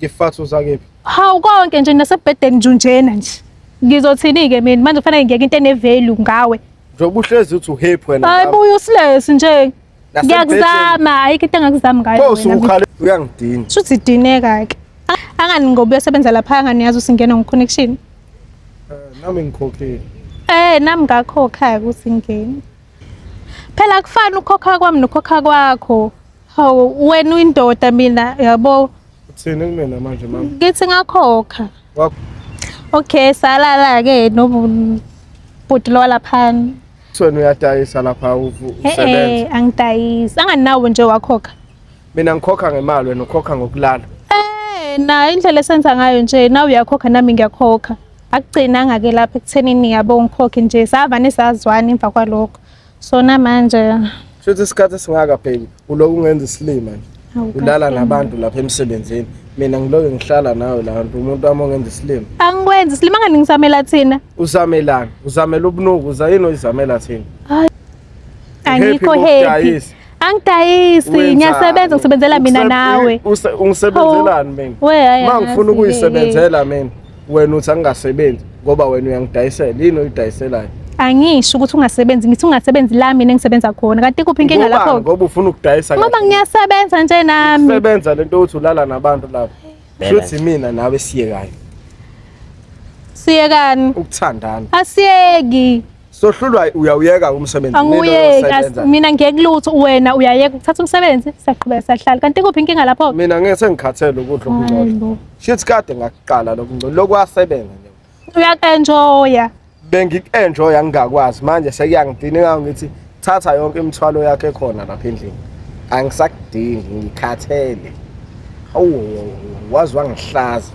Ngifathuza kephi? Hawu, konke nje, nasebhedeni nje unjena nje. Ngizothini-ke mina manje? Kufanele ngiyeke into ene-value ngawe. Njengoba uhlezi uthi uhappy wena. Hayi, ngami. buya usilesi nje. Nasembhedeni. Ngiyakuzama, ayikho into engakuzama ngayo Pho wena. usukhale, uyangidina. Shuthi idineka-ke. Angani ngoba uyosebenza lapha, angani uyazi usingena ngo-connection. Eh, nami ngikhokhile. Nami ngakhokha ukuthi ngingene. Phela akufani ukukhokha kwami nokukhokha kwakho. Hawu, wena uyindoda, mina yabo. Uthini kumina manje, mama? Ngithi ngakhokha. Okay, salala-ke nobhuti lo walaphana. Wena uyadayisa lapha, usebenza. Angidayisi. Angani nawe nje wakhokha. Mina ngikhokha ngemali, wena ukhokha ngokulala. Na indlela esenza ngayo nje, nawe uyakhokha, nami ngiyakhokha. Akugcinanga-ke lapha ekuthenini yabo ngikhokhe nje, savane sazwana emva kwalokho. So namanje Shuthi isikhathi esingaka, baby, uloku ungenza isilima nje. Hawu, Ulala kahle. nabantu lapha emsebenzini. Mina ngiloke ngihlala nawe la nto, umuntu wami ongenza isilima. Angikwenzi isilima, ngani ngizamela thina. Uzamelani? Uzamela ubunuku, uza yini oyizamela thina? Angikho happy. Ngokudayisa. Angidayisi, Wenzani? ngiyasebenza, ngisebenzela mina nawe. Ungisebenzelani mina? We, hayi, Ma ngifuna angazi, ukuyisebenzela mina, wena uthi angingasebenzi ngoba wena uyangidayisela. Yini oyidayiselayo? Angisho ukuthi ungasebenzi, ngithi ungasebenzi la mina engisebenza khona. Kanti kuphi inkinga Ngobani? lapho? Ngoba ufuna ukudayisa. Ngoba ngiyasebenza nje nami. Sebenza lento ukuthi ulala nabantu lapha. Bela. Shuthi mina nawe siyekayo Siyekani? ukuthandana. Asiyeki. Sohlulwa uyawuyeka umsebenzi. Mina Angiyeki. uyosebenza. Mina ngiyeke lutho, wena uyayeka ukuthatha umsebenzi, siyaqhubeka siyahlala. Kanti kuphi inkinga lapho? Mina ngeke, sengikhathele ukudla okungcono. Hayibo. Shuthi kade ngakuqala lokungcono. Lokwasebenza nje. Uyak-enjoya. Bengiku-enjoya ngingakwazi, manje sekuyangidina ngawo, ngithi thatha yonke imithwalo yakho ekhona lapha endlini, angisakudingi, ngikhathele. Hawu, wazi wangihlaza.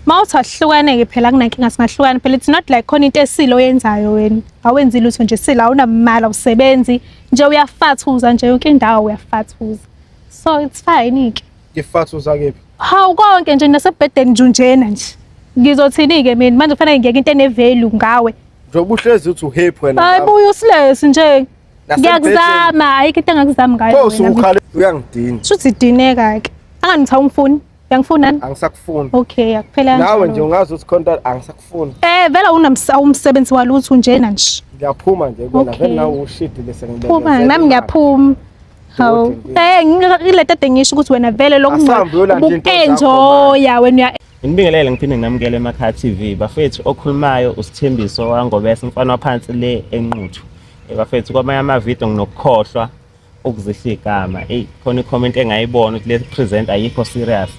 Mawuthi asihlukane-ke phela, akunankinga, singahlukana phela. It's not like khona into esile oyenzayo wena. Awenzi lutho nje sile, awunamali, awusebenzi nje, uyafathuza nje yonke indawo uyafathuza. So it's fine-ke. Ngifathuza kephi? Hawu, konke nje, nasebhedeni nje unjena nje. Ngizothini-ke mina manje? Kufanele ngiyeke into ene-value ngawe. Njengoba uhlezi uthi uhappy wena Hayi, ngami. buya usilesi nje. Nasembhedeni. Ngiyakuzama, ayikho into engakuzama ngayo Pho wena. usukhale, uyangidina. Shuthi idineka-ke. Angani uthi awungifuni? Uyangifuna nani? Angisakufuni. Okay, akuphela Nawe kanjalo. nje ungazi ukuthi khona angisakufuni. Vele awumsebenzi walutho, unjena nje. Ngiyaphuma nje kuwena. Okay. Vele nawe ushidile, sengibeke. Phuma, nami ngiyaphuma. Hawu. Ile tade ngisho ukuthi wena vele Asambe uyolanda into zakho. loku-enjoya wena uya Nginibingelele ngiphinde nginamukele emakhaya TV. Bafethu, okhulumayo uSithembiso waNgobese, umfana waphansi le eNquthu. Bafethu, kwamanye amavidiyo nginokukhohlwa ukuzihla igama. Eyi, khona i-comment engayibona ukuthi le presenter ayikho serious.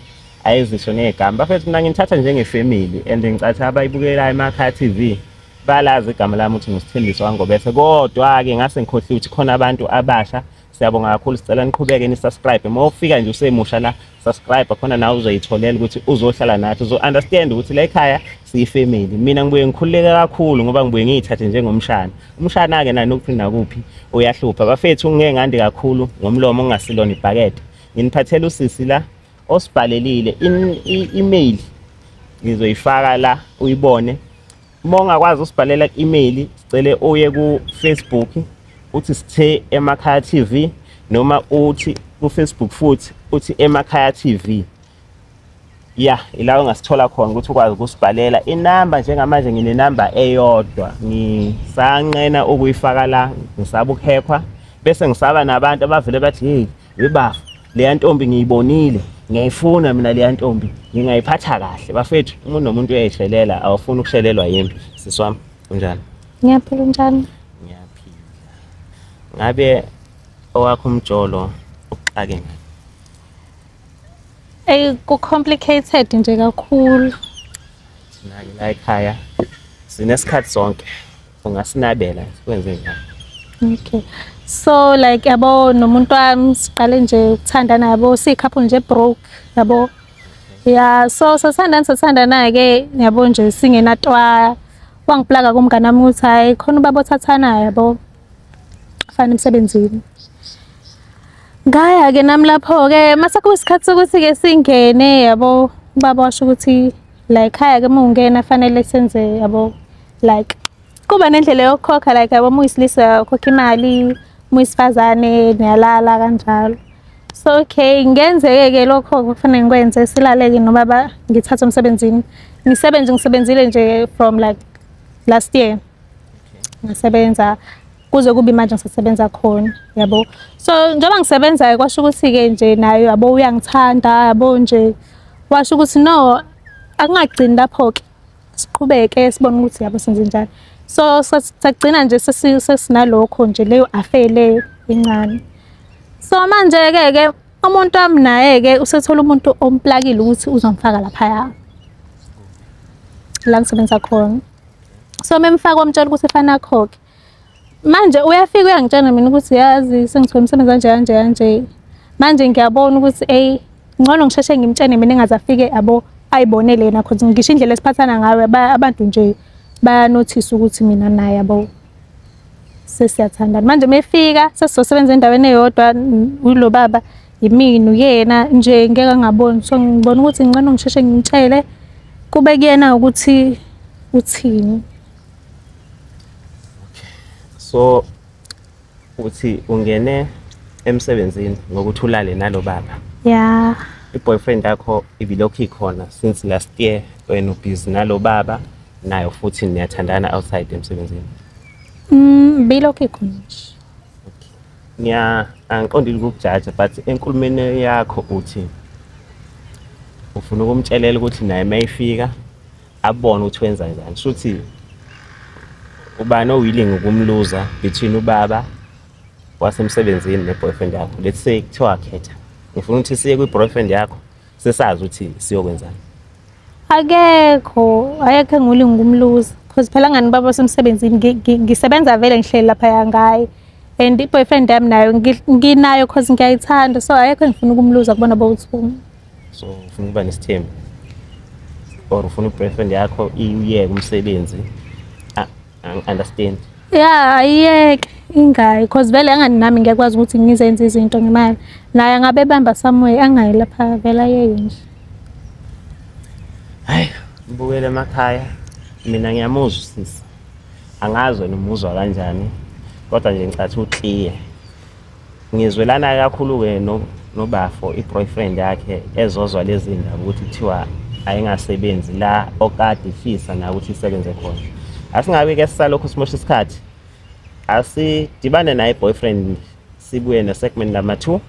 Ayizisho negama. Bafethu, mina nginithatha njengefamily and ngicatha abayibukelayo emakhaya TV balazi igama lami ukuthi nguSithembiso waNgobese. Kodwa-ke ngase ngikhohliwe ukuthi khona abantu abasha. Siyabonga kakhulu, sicela niqhubeke ni-subscribe. Uma ufika nje usemusha la, subscribe khona nawe uzoyitholela ukuthi uzohlala nathi, uzo-understand ukuthi la ekhaya siyifamily. Mina ngibuye ngikhululeke kakhulu ngoba ngibuye ngiyithathe njengomshana. Umshana-ke nanokuphi nakuphi uyahlupha. Bafethu, ngeke ngande kakhulu ngomlomo ongasilona ibhakede. Nginiphathela usisi la osibhalelile i-email, ngizoyifaka la uyibone. Uma ungakwazi usibhalela ku-email, sicele uye ku-Facebook uthi Sithe Emakhaya TV, noma uthi ku-Facebook futhi uthi Emakhaya TV. Ya, ila ungasithola khona ukuthi ukwazi ukusibhalela. Inamba njengamanje nginenamba eyodwa, ngisanqena ukuyifaka la, ngisaba ukuhekhwa, bese ngisaba nabantu abavele bathi, "Hey webafu, leya ntombi ngiyibonile, ngiyayifuna mina leya ntombi, ngingayiphatha kahle." Bafethu, umuntu nomuntu uyayishelela, awufuni ukushelelwa yimi. Sisi wami, unjani? Ngiyaphila, unjani? Ngiyaphila. Ngabe owakho umjolo ukuxake ngani? Ku-complicated nje kakhulu. Thina-ke la ekhaya sinesikhathi sonke, ungasinabela kwenze njani? Okay. So like yabo, nomuntu wami siqale nje ukuthandana yabo, siyi-couple nje broke yabo. Yeah, so sasithandana sasithandana ke yabo nje singenatwa. Wangiplaka kumngane wami ukuthi hayi, khona ubaba othathanayo yabo. Fana emsebenzini. Ngaya ke nami lapho ke mase kuyisikhathi sokuthi ke singene yabo, ubaba washo ukuthi la ekhaya ke uma ungena fanele senze yabo, like kuba nendlela yokukhokha, like yabo, uma uyisilisa ukhokha imali, uma uyisifazane niyalala kanjalo. So okay, ngenzeke-ke lokho kufanele ngikwenze, silaleke nobaba, ngithathe umsebenzini. Ngisebenze, ngisebenzile nje from like last year. Ngasebenza kuze kube manje ngisasebenza khona, yabo. So njengoba ngisebenza-ke kwasho ukuthi-ke nje nayo yabo uyangithanda, yabo nje washo ukuthi no, akungagcini lapho-ke, siqhubeke sibone ukuthi yabo senze njani. So sagcina nje sesinalokho nje leyo affair leyo encane. So manje-ke ke umuntu wami naye-ke usethola umuntu omplakile ukuthi uzomfaka laphaya la ngisebenza khona. So memfaka wamtshela ukuthi fanele akhokhe. Manje uyafika uyangitshela mina ukuthi yazi sengithole umsebenzi kanje kanje kanje. Manje ngiyabona ukuthi eyi ngcono ngisheshe ngimtshene mina engaze afike yabo ayibonele yena cause ngisho indlela esiphathana ngayo abantu nje bayanothisa ukuthi mina naye yabo sesiyathandana. Manje mefika sesizosebenza endaweni eyodwa ulo baba yimina uyena nje ngeke angaboni. So ngibona ukuthi ngcono ngisheshe ngimtshele kube kuyena ukuthi uthini. So uthi ungene emsebenzini ngokuthi ulale nalo baba. Yeah. I-boyfriend yakho ibilokhu ikhona since last year, wena ubhizi nalo baba nayo futhi niyathandana outside emsebenzini. Bilokhu ikhona nje. Ngiya angiqondile ukukujaja but enkulumeni yakho uthi ufuna ukumtshelela ukuthi naye mayifika abone ukuthi wenza njani. Shuthi ubani o-willing ukumluza between ubaba wasemsebenzini ne-boyfriend yakho. Let's say kuthiwa khetha. Ngifuna ukuthi siye kwi-boyfriend yakho sesazi ukuthi siyokwenzani. Akekho, ayekho engi-willing ukumluza cause phela ngani baba wasemsebenzini ngisebenza vele ngihleli laphaya ngaye and i-boyfriend yami nayo nginayo cause ngiyayithanda, so ayekho engifuna ukumluza kubona bowu-two. So ufuna ukuba nesithembu or ufuna i-boyfriend yakho iyeke umsebenzi? Angi-understand. Ya, ayiyeke ingayi cause vele angani nami ngiyakwazi ukuthi ngizenze izinto ngemali, naye angabe ebamba somewhere angayi lapha vele ayeke nje. Hayi, ngibukele emakhaya mina ngiyamuzwa usisi, angazi wena umuzwa kanjani kodwa nje ngicathi uclear. Ngizwelana kakhulu-ke nobafo i-boyfriend yakhe ezozwa lezi ndaba ukuthi kuthiwa ayingasebenzi la okade ifisa na ukuthi isebenze khona. Asingabi-ke sisalokhu simosha isikhathi, asidibane naye i-boyfriend sibuye ne-segment number 2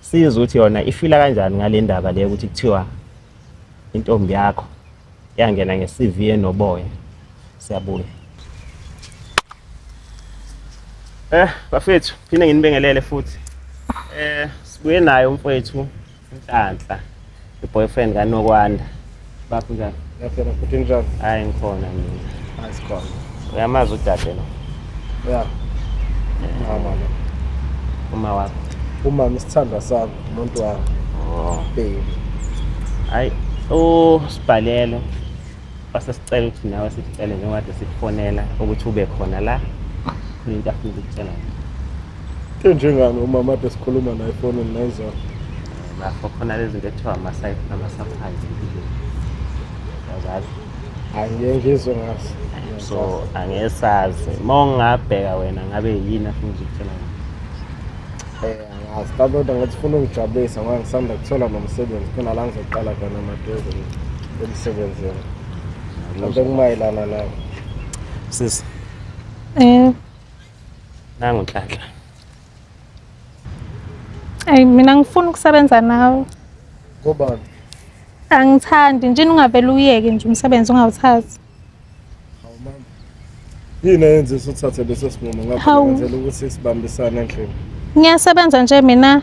sizwe ukuthi yona ifila kanjani ngale ndaba le ukuthi kuthiwa intombi yakho yangena nge-CV enoboya. Siyabuya. Bafethu, phinde nginibingelele futhi. Sibuye naye umfowethu uNhlanhla, i-boyfriend kaNokwanda. Bafo njani? Ngiyaphila futhi, njani? Hayi ngikhona mina. Hayi sikhona. Uyamazi udade lo? Ya. Mama lo. Uma wakho. Umama isithandwa sami, umuntu wami. Oh. Baby. Hayi, usibhalele. Wasesicela ukuthi nawe sikucele njengoba kade sikufonela ukuthi ube khona la. Khona into afuna ukukutshela. Into njengani umama ade sikhuluma naye efonini nayizolo? Bafo khona lezi zinto ekuthiwa ama-surprise empilweni. Uyazazi? Hayi ngiye ngizwe ngazo. So angesazi. Uma ungabheka wena ngabe yini afuna ukukutshela yona? Angazi. Mhlawumbe kodwa ngathi ufuna ungijabulisa ngoba ngisanda kuthola nomsebenzi khona la ngizoqala khona maduze emsebenzini. Mhlawumbe kumayelana nawe. Sisi. Nangu Nhlanhla. Ayi mina ngifuna ukusebenza nawe. Ngobani? Angithandi nje ungavele uyeke nje umsebenzi ungawuthathi. Hawu mama. Yini eyenza usuthathe leso sinqumo ngapha Hawu. ngenzela ukuthi sibambisane endlini? Ngiyasebenza nje mina.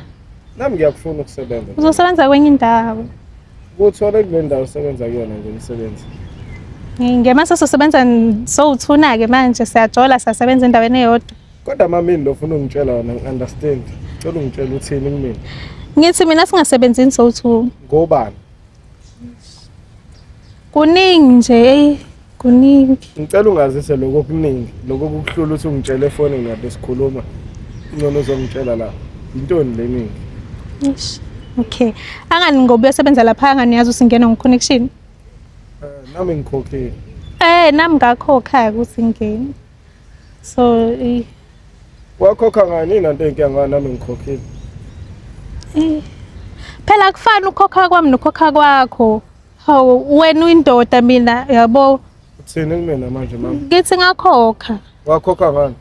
Nami ngiyakufuna ukusebenza. Uzosebenza kwenye indawo. Kuthole kule ndawo osebenza kuyona nje umsebenzi. Ngema sesisebenza sowuthuna ke manje siyajola siyasebenza endaweni eyodwa. Kodwa mama yini lo ufuna ungitshela wona ngi-understand. Cela ungitshele uthini kumina? Ngithi mina singasebenzini sowu-two. Ngobani? Kuningi nje eyi kuningi. Ngicela ungazise lokho okuningi, lokho kukuhlula ukuthi ungitshele efonini kade sikhuluma. Ngcono uzongitshela la. Yintoni le ningi? Eish. Okay. Angani ngoba uyasebenza lapha angani uyazi usingena ngo-connection? Nami ngikhokhile. Nami ngakhokha ukuthi ngingene. So Wakhokha ngani nanto enkinga ngoba nami ngikhokhile. Eh. Phela akufani ukukhokha kwami nokukhokha kwakho. Hawu wena uyindoda mina yabo. Uthini kumina manje mama? Ngithi ngakhokha. Wakhokha ngani?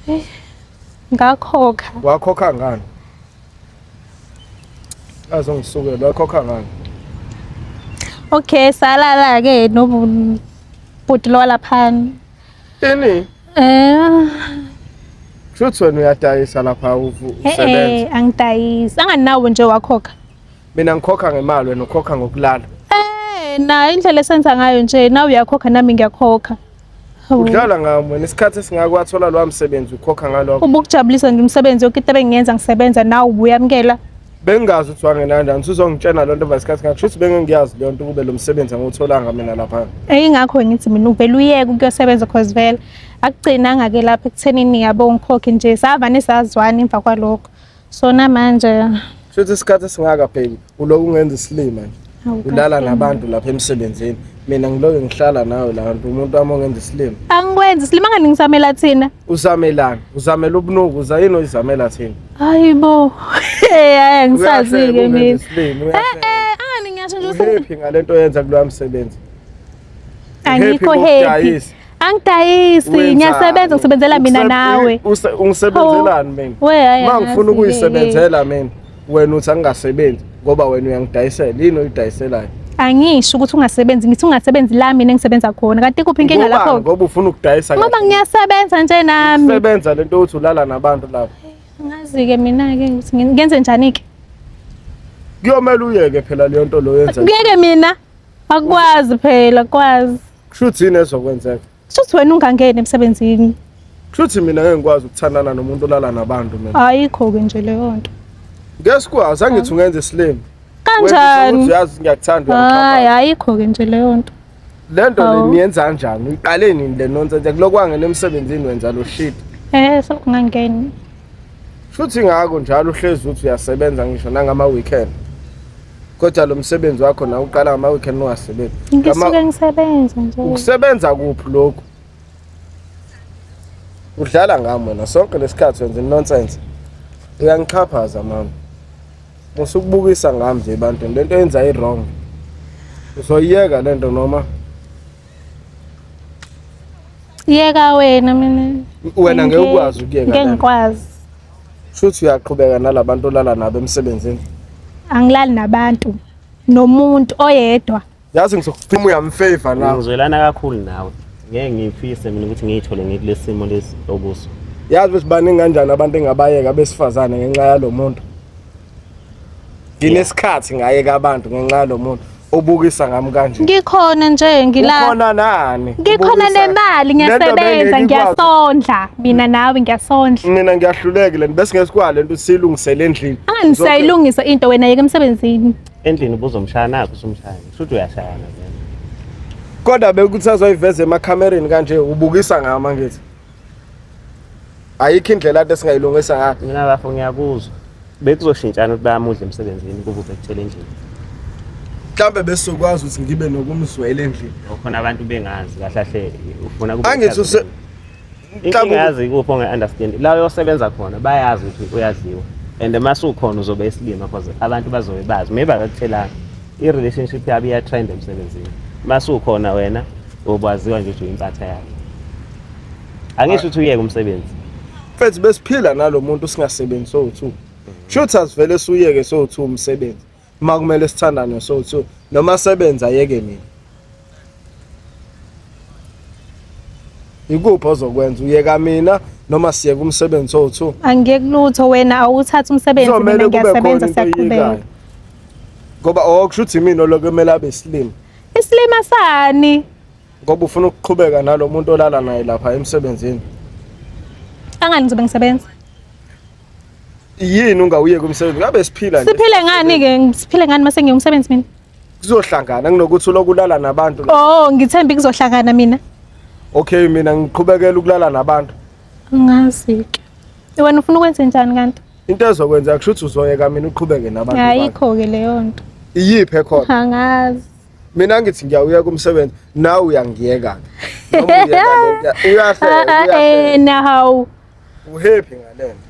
Eh, ngakhokha. Wakhokha ngani? Azongisukela wakhokha ngani? Okay, salala ke nobhuti lo laphana. Ini? Eh. Kushuthi wena uyadayisa lapha usebenza. Eh, angidayisi. Anganawo nje wakhokha. Mina ngikhokha ngemali wena ukhokha ngokulala. Eh, na indlela esenza ngayo nje nawe uyakhokha nami ngiyakhokha. Udlala ngami wena isikhathi esingaka wathola lowa msebenzi ukhokha ngalokho. Ubukujabulisa nje umsebenzi yonke into ebengiyenza ngisebenza nawe ubuyamukela. Bengingazi ukuthi wangena kanjani usuzongitshena loo nto emva isikhathi ngakho shuthi bengingiyazi leyo nto kube lo msebenzi angiwutholanga mina lapha. Ingakho ngithi mina uvele uyeke ukuyosebenza cause vele akugcinanga ke lapha ekuthenini yabo ngikhokhe nje savane sazwana emva kwalokho. So namanje Shuthi isikhathi esingaka baby uloku ungenza isilima nje. Ulala nabantu lapha emsebenzini. Mina ngiloke ngihlala nawe la nto umuntu wami ongenza isilima. Angikwenzi isilima ngani ngisamela thina. Uzamelani? Uzamela ubunuku, uza yini oyizamela thina? Hayibo. Hey hayi angisazi ke mina. Eh eh angani ngiyasho nje uhappy ngalento oyenza kulowa msebenzi. Angikho happy. Angidayisi, ngiyasebenza ngisebenzela mina nawe. Ungisebenzelani mina? Uma ngifuna ukuyisebenzela mina, wena uthi angingasebenzi ngoba wena uyangidayisela. Yini oyidayiselayo? Angisho ukuthi ungasebenzi, ngithi ungasebenzi la mina engisebenza khona. Kanti kuphi inkinga lapho? Ngoba ufuna ukudayisa. Ngoba ngiyasebenza nje nami. Sebenza lento uthi ulala nabantu lapho. Ngazi-ke mina-ke ukuthi ngenze njani-ke. Kuyomele uyeke phela leyo nto lo yenza. Kuyeke mina. Akwazi phela, akwazi. Kushuthi yini ezokwenzeka? Kushuthi wena ungangeni emsebenzini. Kushuthi mina ngeke ngikwazi ukuthandana nomuntu olala nabantu mina. Ayikho-ke nje leyo nto. Ngeke sikwazi, angithi ungenza isilima. Kanjani? Uthi uyazi ngiyakuthanda Hayi, ayikho-ke nje leyo nto. Le nto le niyenza kanjani? Uyiqale nini le nonsense? Kulokhu wangena emsebenzini wenza lo shit. Eh, selokhu ngangena. Shuthi ngakho njalo uhlezi uthi uyasebenza ngisho nangama weekend. Kodwa lo msebenzi wakho nawe uqala ngama weekend ungasebenzi. Ngisuke ngisebenza nje. Ukusebenza kuphi lokhu? Udlala ngami wena sonke lesikhathi wenza nonsense. Uyangixhaphaza mama. Usukubukisa ngami nje ebantwini lento yenza i wrong. Uzoyiyeka lento noma Yeka wena mina. Wena ngeke ukwazi ukuyeka. Ngeke ngikwazi. Shuthi uyaqhubeka nalabantu olala nabo emsebenzini. Angilali nabantu nomuntu oyedwa. Yazi ngizokuphuma uyamfavor nawe. Ngizwelana kakhulu nawe. Ngeke ngifise mina ukuthi ngiyithole ngikulesi simo lesi okuso. Yazi ukuthi baningi kanjani abantu engabayeka besifazane ngenxa yalo muntu. Nginesikhathi ngayeka abantu ngenxa yalo muntu obukisa ngami kanje. Ngikhona nje ngila. Ukhona nani? Ngikhona nemali ngiyasebenza ngiyasondla mina nawe ngiyasondla. Mina ngiyahluleka le bese ngesikwala lento silungisele endlini. Angisayilungisa into wena yeke emsebenzini. Endlini ubuzomshaya nakho usumshaya. Kushuthi uyashayana vele. Kodwa bekuthi azoyiveza emakhamereni kanje ubukisa ngama ngithi. Ayikho indlela ade singayilungisa ngayo. Mina bafo ngiyakuzwa. Bekuzoshintshana ukuthi bayamudla emsebenzini kube ubekutshela endlini. Mhlambe besizokwazi ukuthi ngibe nokumzwela endlini. Khona abantu bengazi kahle kahle ufuna kube. Angithi use mhlawumbe yazi ikuphi onge-understand la uyosebenza khona bayazi ukuthi uyadliwa and uma sukhona uzobe isilima because abantu bazobe bazi maybe akakutshelanga i-relationship yabo iya-trend emsebenzini uma sukhona wena ubwaziwa nje ukuthi uyimpatha yakhe angisho ukuthi uyeke umsebenzi mfethu besiphila nalo muntu singasebenzi sowu-two shuthi asivele suyeke sowu-two umsebenzi uma kumele sithandane sowu-two noma sebenza ayeke mina Ikuphi ozokwenza uyeka mina noma siyeka umsebenzi sowu-two? Angiyeki lutho wena awuthatha umsebenzi mina Kuzomele kube khona ngiyasebenza into oyiyekayo. siyaqhubeka. Ngoba oh kusho ukuthi imina olokhu kumele abe slim Isilima sani? ngoba ufuna ukuqhubeka nalo muntu olala naye lapha emsebenzini. Angani ngizobe ngisebenza. Yini ungawuyeki umsebenzi? Ngabe siphila nje. Siphile ngani ke? Siphile ngani mase ngiye umsebenzi mina? Kuzohlangana kunokuthi uloku ulala nabantu la. Oh, ngithemba kuzohlangana mina. Okay mina ngiqhubekela ukulala nabantu. Angazi ke. Wena ufuna ukwenza njani kanti? Into ezokwenza kusho ukuthi uzoyeka mina uqhubeke nabantu. bakho. Ayikho ke leyo nto. Iyiphi ekhona? Angazi. Mina ngithi ngiyawuyeka umsebenzi nawe uyangiyeka. Noma uyeka lento. Uyahleka, Eh uyahleka. na hawu. Uhappy ngalento.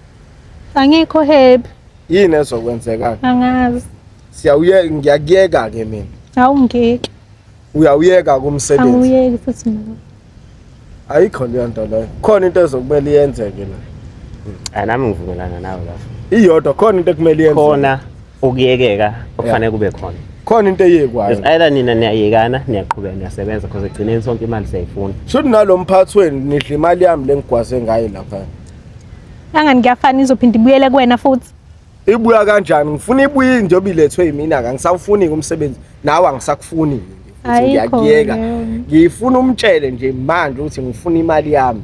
Angikho happy. Yini ezokwenzeka? Angazi. Siyawuye ngiyakuyeka ke mina. Awungeke. Uyawuyeka kumsebenzi. Angiyeki futhi mina. Ayikho leyo nto leyo. Khona into ezokumele iyenzeke la. Ah, nami ngivumelana nawe lapho. Iyodwa khona into ekumele iyenzeke. Khona ukuyekeka okufanele kube khona. Khona into eyekwayo. It's either nina niyayekana niyaqhubeka niyasebenza because ekugcineni sonke imali siyayifuna. Shuthi nalo mphathi wenu nidla imali yami lengigwaze ngayo lapha. Angani kuyafana izophinda ibuyele kuwena futhi. Ibuya kanjani? Ngifuna ibuye njengoba ilethwe yimina, angisawufuni umsebenzi. Nawe angisakufuni. Futhi Ayikho ngiyakuyeka. leyo. Ngifuna umtshele nje manje ukuthi ngifuna imali yami.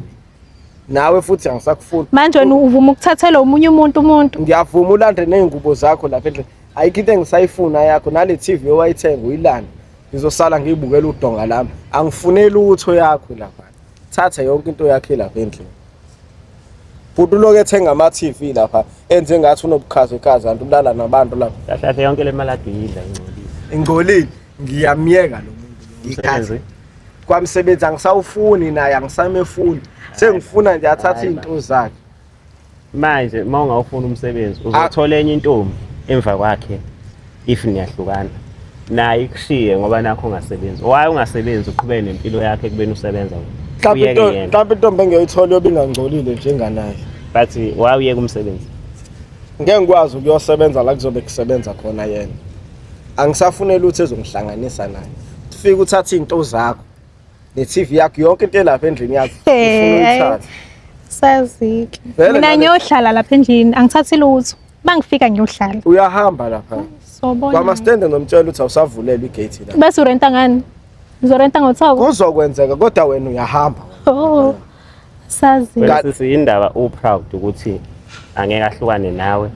Nawe futhi angisakufuni. Manje wena uvuma ukuthathela omunye umuntu umuntu. Ngiyavuma ulande ney'ngubo zakho lapha endlini. Ayikho into engisayifuna yakho nale TV owayithenga uyilande. Ngizosala ngiyibukela udonga lami. Angifune lutho yakho lapha. Thatha yonke into yakhe lapha endlini. Bhuti uloku ethenga ama-TV lapha enze ngathi unobukhazikhazi kanti ulala nabantu lapha. Kahle kahle yonke le mali ade uyidla ingcolile. Ingcolile. Ngiyamyeka lo muntu. Umsebenzi Kwamsebenzi angisawufuni naye angisamefuni. Sengifuna nje athathe Hayi, iy'nto zakhe. Manje uma ungawufuni umsebenzi uzothola enye intombi emva kwakhe if niyahlukana. Naye ikushiye ngoba nakho ungasebenzi. Why ungasebenzi uqhubeke nempilo yakhe ekubeni usebenza wena? Mhlawumbe Uyeke yena. mhlawumbe intombi engiyoyithola yobe ingangcolile njenganaye. But why uyeke umsebenzi? Ngeke ngikwazi ukuyosebenza la kuzobe kusebenza khona yena. Angisafune lutho ezongihlanganisa naye. Fika uthathe iy'nto zakho ne-TV yakho yonke into elapha endlini yakho ufuna uyithathe. Sazi-ke. Vele Mina nale- ngiyohlala lapha endlini angithathi lutho. Mangifika ngiyohlala. Uyahamba lapha. Sobona. Kwamastende ngomtshela ukuthi awusavulelwa igate la. Bese urenta ngani? Uzorenta ngothoko? Kuzokwenzeka kodwa wena uyahamba. Oh. Sazi. Wena sisi indaba u-proud ukuthi angeke ahlukane nawe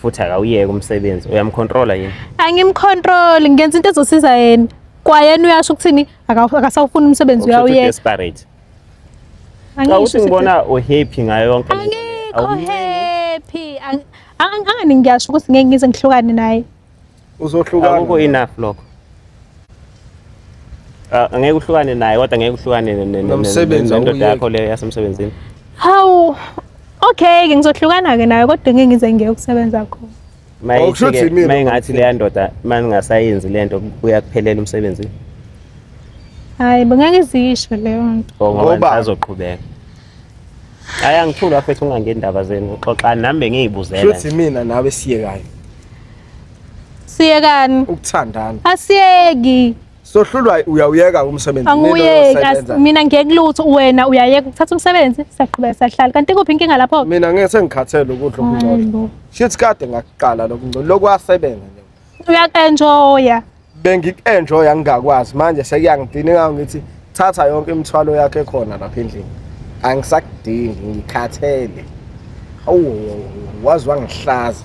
futhi akawuyeke umsebenzi uyamcontrola yini? Angimcontrol, ngenza into ezosiza yena. Kwayena uyasho ukuthini akasawufuni umsebenzi Ukusho ukuthi uyawuyeka. desperate. Cha Angisho uthi ukuthi- ngibona uhappy ngayo yonke le nto le. Angikho Awumncengi. happy. Angani ngiyasho ukuthi ngeke ngize ngihlukane naye. Uzohlukana. Akukho enough lokho. Ah, angeke uhlukane naye kodwa ngeke uhlukane Nomsebenzi nendoda awuyeki. yakho leyo yasemsebenzini. Hawu. Okay, ke ngizohlukana ke naye kodwa ngeke ngize ngiye ukusebenza khona. Okusho ukuthi Mayithi yimina mayingathi leya ndoda maningasayenzi lento kuyakuphelela umsebenzi. Hayi, bengeke izisho leyo nto. Or ngoba Ngoba- nisazoqhubeka. Hayi angithuli bafethu ungangeni indaba zenu uxoxani nami bengiyibuzela. Shuthi mina nawe siyekayo Siyekani? ukuthandana. Asiyeki. Sohlulwa uyawuyeka umsebenzi. Angiyeki. Mina Mina ngiyeke lutho wena uyayeka ukuthatha umsebenzi siyaqhubeka siyahlala. Kanti kuphi inkinga lapho? Mina ngeke sengikhathele ukudla okungcono. Hayibo. Shuthi kade ngakuqala lokungcono lokwasebenza nje. Uyak-enjoya. Bengiku-enjoya ngingakwazi manje sekuyangidinga ngithi thatha yonke imithwalo yakho ekhona lapha endlini. Angisakudingi ngikhathele. Hawu wazi wangihlaza.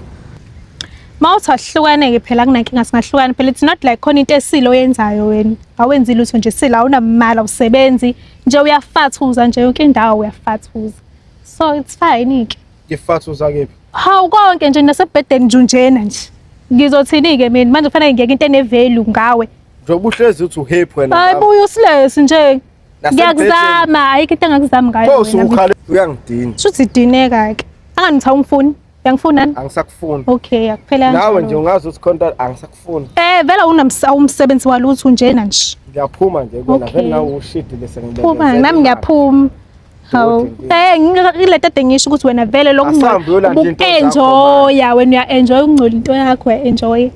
Mawuthi asihlukane-ke phela akunankinga singahlukana phela it's not like khona into esile oyenzayo wena. Awenzi lutho nje sile awunamali awusebenzi nje uyafathuza nje yonke indawo uyafathuza. So it's fine-ke. Ngifathuza kephi? Hawu konke nje nasebhedeni nje unjena nje. Ngizothini-ke mina manje kufanele ngiyeke into ene-value ngawe. Njengoba uhlezi uthi uhappy wena. Hayi buya usilesi nje. Nasembhedeni. Ngiyakuzama ayikho into engakuzama ngayo. Pho wena. usukhale uyangidina. Shuthi idineka-ke. Angani uthi awungifuni? Uyangifuna nani? Angisakufuni. Okay, akuphela Nawe kanjalo. nje ungazi ukuthi khona angisakufuni. Eh vele awumsebenzi walutho unjena nje. Ngiyaphuma nje kuwena Okay. vele nawe ushidi bese ngibeke. Phuma nami ngiyaphuma. Hawu. Eh ngile tade ngisho ukuthi wena vele Asambe uyolanda into zakho lokuncola enjoya wena uya enjoy ukungcola into yakho uya enjoy.